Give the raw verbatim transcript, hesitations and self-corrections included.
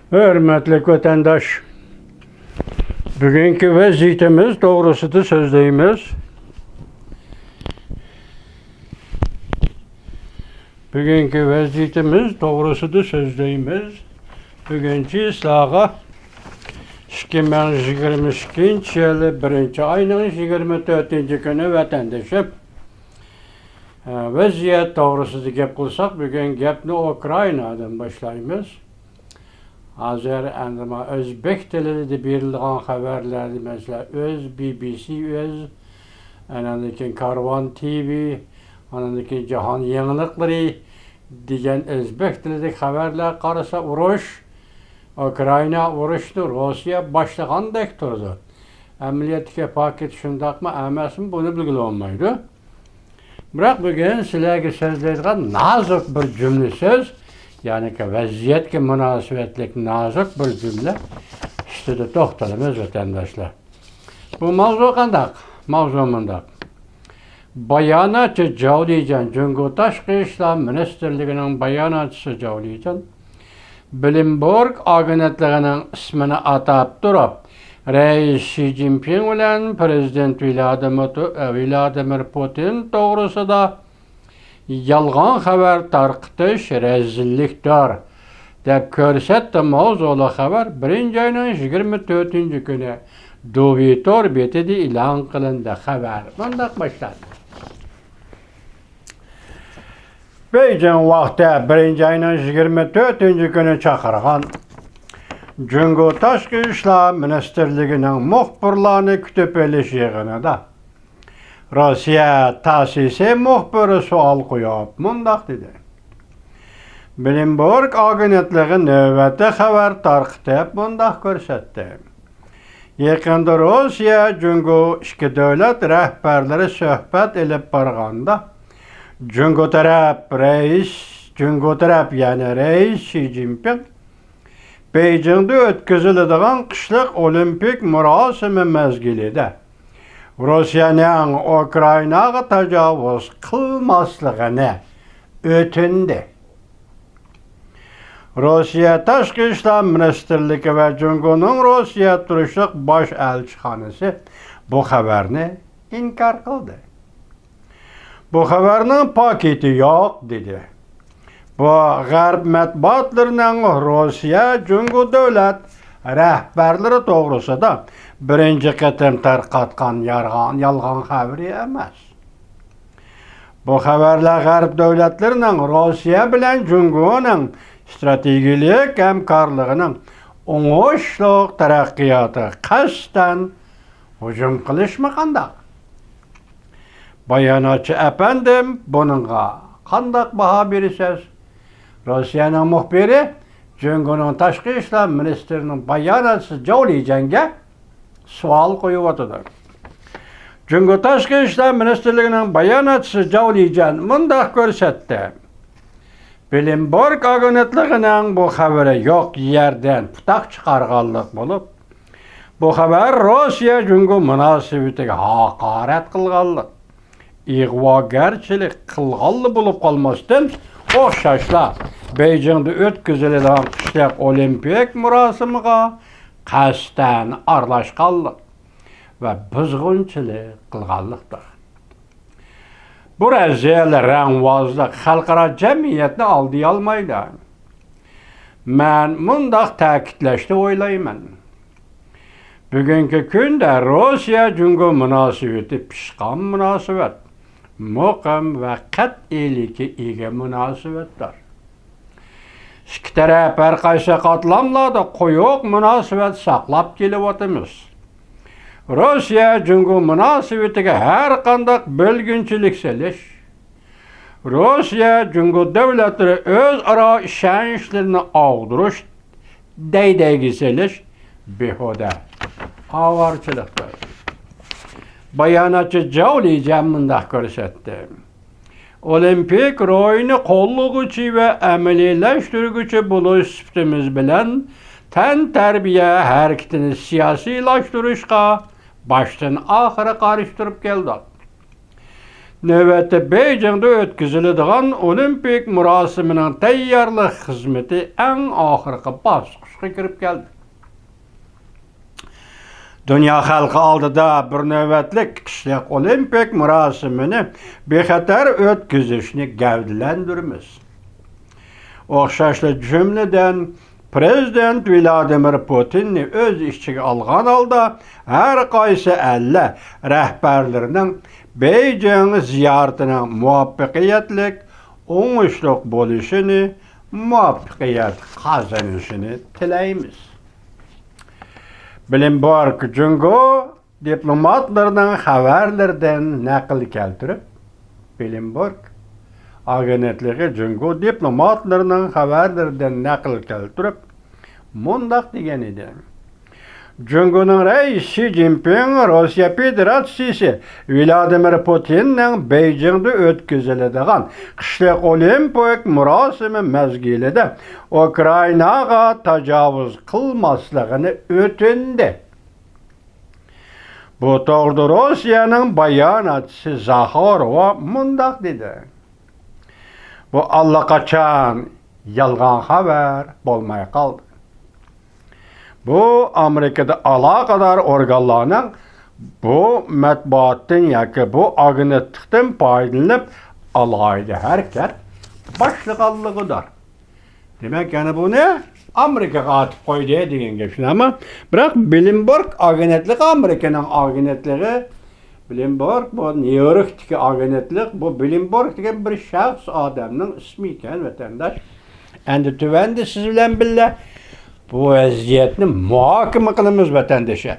ھۆرمەتلىك ۋەتەنداش، بۈگۈنكى ۋەزىيىتىمىز توغرىسىدا سۆزلەيمىز. بۈگۈنكى ۋەزىيىتىمىز توغرىسىدا سۆزلەيمىز. بۈگۈنچە سىلەرگە ئىككى مىڭ يىگىرمە ئىككىنچى يىلى بىرىنچى ئاينىڭ يىگىرمە تۆتىنچى كۈنى ۋەتەندىشىم، ۋەزىيەت توغرىسىدا گەپ قىلساق، بۈگۈن گەپنى ئۇكرائىنادىن باشلايمىز. ھازىر ئەمدى مانا ئۆزبېك تىلىدا بېرىلىدىغان خەۋەرلەردە، مەسىلەن، ئۆز، بى بى سى ئۆز، ئانىڭدىن كېيىن كارۋان تى ۋى، ئانىڭدىن كېيىن جاھان يېڭىلىقلىرى دېگەن ئۆزبېك تىلىدىكى خەۋەرلەرگە قارىسا، ئۇرۇش، ئۇكرائىنا ئۇرۇشنى روسىيە باشلىغاندەك تۇرىدۇ. ئەمەلىيەتتىكى پاكىت شۇنداقمۇ ئەمەسمۇ، بۇنى بىلگىلى بولمايدۇ. بىراق بۈگۈن سىلەرگە سۆزلەيدىغان نازۇك بىر جۈملە سۆز، يەنىكى ۋەزىيەتكە مۇناسىۋەتلىك نازۇك بىر جۈملە ئۈستىدە توختىلىمىز، ۋەتەنداشلار. بۇ ماۋزۇ قانداق؟ ماۋزۇ مۇنداق. باياناتچى جاۋ لىجيەن، جۇڭگو تاشقى ئىشلار مىنىستىرلىكىنىڭ باياناتچىسى جاۋ لىجيەن، بلومبېرگ ئاگېنتلىقىنىڭ ئىسمىنى ئاتاپ تۇرۇپ، رەئىس شى جىنپىڭ بىلەن پىرېزىدېنت ۋلادىمىر، ۋلادىمىر پۇتىن توغرىسىدا يالغان خەۋەر تارقىتىش رەزىللىكتۇر، دەپ كۆرسەتتى. ماۋزۇلۇق خەۋەر بىرىنچى ئاينىڭ يىگىرمە تۆتىنچى كۈنى دۇۋى تور بېتىدە ئېلان قىلىندى. خەۋەر مۇنداق باشلاندى. بېيجىڭ ۋاقتى بىرىنچى ئاينىڭ يىگىرمە تۆتىنچى كۈنى چاقىرغان جۇڭگو تاشقى ئىشلار مىنىستىرلىكىنىڭ مۇخبىرلارنى كۈتۈپ ئېلىش يىغىنىدا روسىيە تاسسىسى مۇخبىرى سوئال قويۇپ مۇنداق دېدى. بلومبېرگ ئاگېنتلىقى نۆۋەتتە خەۋەر تارقىتىپ مۇنداق كۆرسەتتى. يېقىندا روسىيە، جۇڭگو ئىككى دۆلەت رەھبەرلىرى سۆھبەت ئېلىپ بارغاندا، جۇڭگو تەرەپ رەئىس، جۇڭگو تەرەپ، يەنى رەئىس شى جىنپىڭ بېيجىڭدا ئۆتكۈزۈلىدىغان قىشلىق ئولىمپىك مۇراسىمى مەزگىلىدە روسىيەنىڭ ئۇكرائىناغا تاجاۋۇز قىلماسلىقىنى ئۆتۈندى. روسىيە تاشقى ئىشلار مىنىستىرلىكى ۋە جۇڭگونىڭ روسىيە تۇرۇشلۇق باش ئەلچىخانىسى بۇ خەۋەرنى ئىنكار قىلدى. بۇ خەۋەرنىڭ پاكىتى يوق، دېدى. بۇ غەرب مەتبۇئاتلىرىنىڭ روسىيە، جۇڭگو دۆلەت رەھبەرلىرى توغرىسىدا بىرىنچى قېتىم تارقاتقان يارغان-، يالغان خەۋىرى ئەمەس. بۇ خەۋەرلەر غەرب دۆلەتلىرىنىڭ روسىيە بىلەن جۇڭگونىڭ ئىستراتېگىيەلىك ھەمكارلىقىنىڭ ئوڭۇشلۇق تەرەققىياتىغا قەستەن ھۇجۇم قىلىشمۇ قانداق؟ باياناتچى ئەپەندىم، بۇنىڭغا قانداق باھا بېرىسىز؟ روسىيەنىڭ مۇخبىرى جۇڭگونىڭ تاشقى ئىشلار مىنىستىرىنىڭ باياناتچىسى جاۋ لىجيەنگە سوئال قويۇۋاتىدۇ. جۇڭگو تاشقى ئىشلار مىنىستىرلىكىنىڭ باياناتچىسى جاۋ لىجيەن مۇنداق كۆرسەتتى. بلومبېرگ ئاگېنتلىقىنىڭ بۇ خەۋىرى يوق يەردىن پۇتاق چىقارغانلىق بولۇپ، بۇ خەۋەر روسىيە جۇڭگو مۇناسىۋىتىگە ھاقارەت قىلغانلىق، ئىغۋاگەرچىلىك قىلغانلا بولۇپ قالماستىن، ئوخشاشلا بېيجىڭدا ئۆتكۈزۈلىدىغان قىشلىق ئولىمپىك مۇراسىمىغا قەستەن ئارىلاشقانلىق ۋە بۇزغۇنچىلىق قىلغانلىقتۇر. بۇ رەزىل رەڭۋازلىق خەلقئارا جەمئىيەتنى ئالدىيالمايدۇ. مەن مۇنداق تەكىتلەشنى ئويلايمەن. بۈگۈنكى كۈندە روسىيە جۇڭگو مۇناسىۋىتى پىشقان مۇناسىۋەت، مۇقىم ۋە قەتئىيلىككە ئىگە مۇناسىۋەتتۇر. ئىككى تەرەپ ھەر قايسى قاتلاملاردا قويۇق مۇناسىۋەت ساقلاپ كېلىۋاتىمىز. روسىيە جۇڭگو مۇناسىۋىتىگە ھەر قانداق بۆلگۈنچىلىك سېلىش، روسىيە جۇڭگو دۆلەتلىرى ئۆزئارا ئىشەنچلىرىنى ئاغدۇرۇش دەيدەيگە سېلىش بىھۇدە ئاۋارىچىلىقتۇر. باياناتچى جاۋ لىجيەن مۇنداق كۆرسەتتى. ئولىمپىك روھىنى قوللىغۇچى ۋە ئەمەلىيلەشتۈرگۈچى بولۇش سۈپىتىمىز بىلەن تەنتەربىيە ھەرىكىتىنى سىياسىيلاشتۇرۇشقا باشتىن ئاخىرى قارشى تۇرۇپ كەلدۇق. نۆۋەتتە بېيجىڭدا ئۆتكۈزۈلىدىغان ئولىمپىك مۇراسىمىنىڭ تەييارلىق خىزمىتى ئەڭ ئاخىرقى باسقۇچقا كىرىپ كەلدى. دۇنيا خەلقى ئالدىدا بىر نۆۋەتلىك قىشلىق ئولىمپىك مۇراسىمىنى بىخەتەر ئۆتكۈزۈشنى گەۋدىلەندۈرىمىز. ئوخشاشلا جۈملىدىن پرېزىدېنت ۋلادىمىر پۇتىننى ئۆز ئىچىگە ئالغان ھالدا ھەر قايسى ئەللەر رەھبەرلىرىنىڭ بېيجىڭ زىيارىتىنىڭ مۇۋەپپەقىيەتلىك، ئوڭۇشلۇق بولۇشىنى، مۇۋەپپەقىيەت قازىنىشىنى تىلەيمىز. بلومبېرگ جۇڭگو دىپلوماتلىرىنىڭ خەۋەرلىرىدىن نەقىل كەلتۈرۈپ، بلومبېرگ ئاگېنتلىقى جۇڭگو دىپلوماتلىرىنىڭ خەۋەرلىرىدىن نەقىل كەلتۈرۈپ مۇنداق دېگەن ئىدى: جۇڭگونىڭ رەئىسى شى جىنپىڭ روسىيە فېدېراتسىيىسى ۋلادىمىر پۇتىننىڭ بېيجىڭدا ئۆتكۈزۈلىدىغان قىشلىق ئولىمپىك مۇراسىمى مەزگىلىدە ئۇكرائىناغا تاجاۋۇز قىلماسلىقىنى ئۆتۈندى. بۇ توغرىدا روسىيەنىڭ باياناتچىسى زاخاروۋا مۇنداق دېدى: بۇ ئاللىقاچان يالغان خەۋەر بولماي قالدى. بۇ ئامېرىكىدا ئالاقىدار ئورگانلارنىڭ بۇ مەتبۇئاتتىن ياكى بۇ ئاگېنتلىقتىن پايدىلىنىپ ئالاھىدە ھەرىكەت باشلىغانلىقىدۇر. دېمەك، يەنە بۇنى ئامېرىكىغا ئاتىپ قويدى دېگەن گەپ شۇنداقمۇ؟ بىراق بلومبېرگ ئاگېنتلىقى ئامېرىكىنىڭ ئاگېنتلىقى. بلومبېرگ بۇ نيۇ يوركتىكى ئاگېنتلىق. بۇ بلومبېرگ دېگەن بىر شەخس ئادەمنىڭ ئىسمى ئىكەن، ۋەتەنداش. ئەمدى تۆۋەندە سىز بىلەن بىللە بۇ ۋەزىيەتنى مۇھاكىمە قىلىمىز، ۋەتەندىشى.